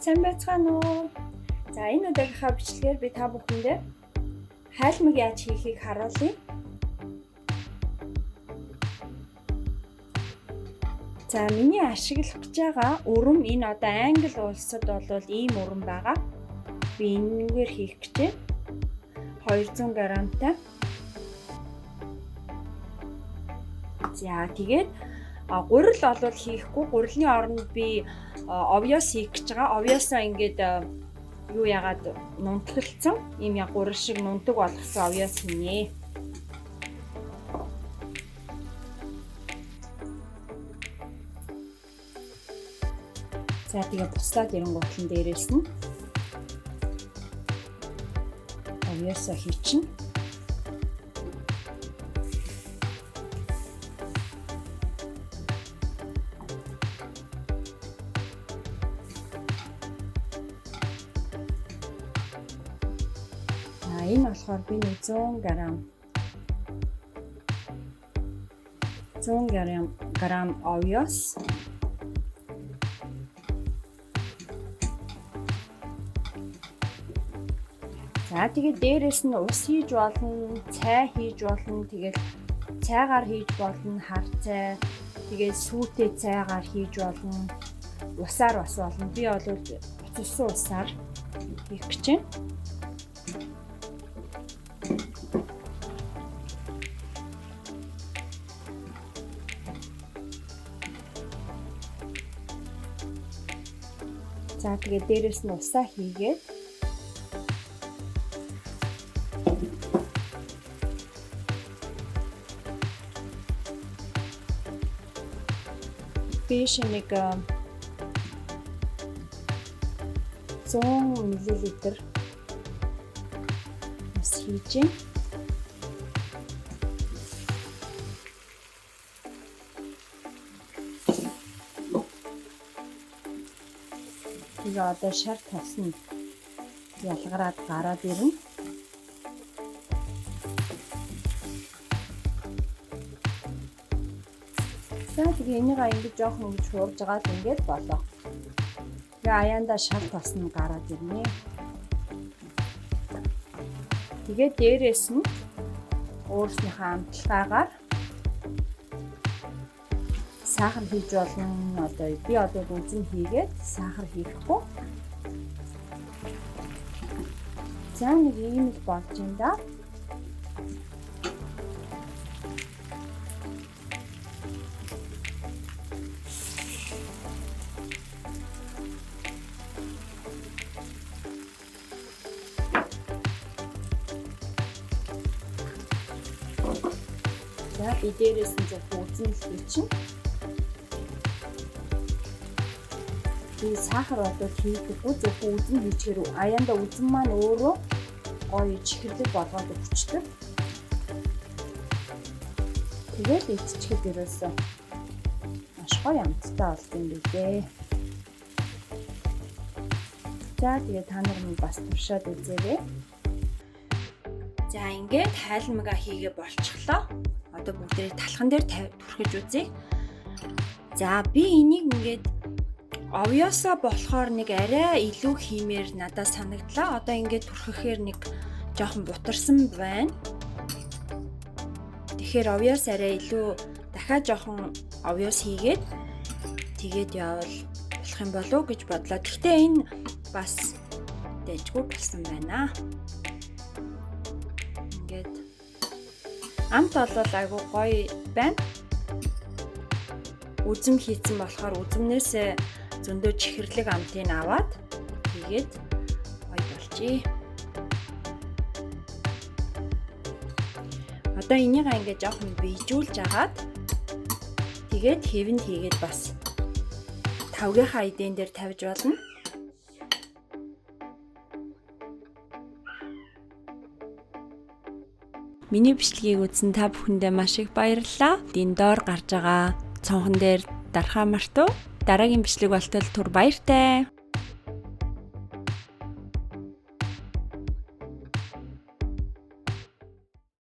Сайн байцгаана уу? За, энэ удаагийнхаа бичлэгээр би та бүхэндээ хайлмаг яаж хийхийг харуулъя. За, миний ашиглах гэж байгаа өрөм энэ одоо Англи улсад бол ийм өрөм байгаа. Би энэгээр хийх гэж байна. 200 грамтай. За, тэгээд гурил олвол хийхгүй, гурилны оронд би овёос хийх гэж байгаа. Овёосоо ингээд юу ягаад нунтгалцсан ийм яг гурил шиг нунтаг болгосон овёос хийнэ. За, тэгээ буслаад ирэнгуут нь дээрээс нь овёосоо хийчихнэ. За, энэ болохоор би нэг 100 грамм овёос. За, тэгээд дээрээс нь ус хийж болно, цай хийж болно, тэгээд цайгаар хийж болно, хар цай, тэгээд сүүтэй цайгаар хийж болно, усаар бас болно. Би бол буцалсан усаар хийх гэж байна. За, тэгээд дээрээс нь усаа хийгээд би нэг 100 мл ус хийж байна. Тэгээ одоо шар тос нь ялгараад гараад ирнэ. За, тэгээ энийг ингэж жоохон ингэж хуурж байгаа л ингээд болоо. Тэгээ аяанда шар тос нь гараад ирнэ. Тэгээ дээрээс нь өөрснийхөө амтлагаагаар сахар хийж болно. Одоо би одоо үзэн хийгээд сахар хийхгүй. За, нэг ийм л болж юм да. За, би дээрээс нь зөвхөн үзэн л хийчихнэ. Би сахар одоо хийдэггүй, зөвхөн үзэн хийчихээр аяанда үзэн маань өөрөө гоё чихэрлэг болгоод өгчдөг. Тэгэл идчихэд ерөөсөө маш гоё амттай болд юм билээ. За, тэгээ та нар минь бас туршаад үзээрэй. За, ингээд хайлмага хийгээ болчихлоо. Одоо бүгдээрээ талхан дээр түрхэж үзье. За, би энийг ингээд овёосоо болохоор нэг арай илүү хиймээр надад санагдлаа. Одоо ингээд түрхэхээр нэг жоохон бутарсан байна. Тэгэхээр овёос арай илүү дахиад жоохон овёос хийгээд тэгээд явбал болох юм болов уу гэж бодлоо. Гэхдээ энэ бас дэжгүй болсон байна. Ингээд амт олвол айгүй гоё байна. Үзэм хийцэн болохоор үзэмнээсээ зөндөө чихэрлэг амтыг аваад тэгээд гоё болжээ. Одоо энийг ингээд жоохон бийжүүлж агаад тэгээд хэвэнд хийгээд бас тавгийнхаа эдэн дээр тавьж болно. Миний бичлэгийг үзсэн та бүхэндээ маш их баярлалаа. Энэ доор гарч байгаа цонхон дээр дарахаа мартав. Дараагийн бичлэг болтол түр баяртай.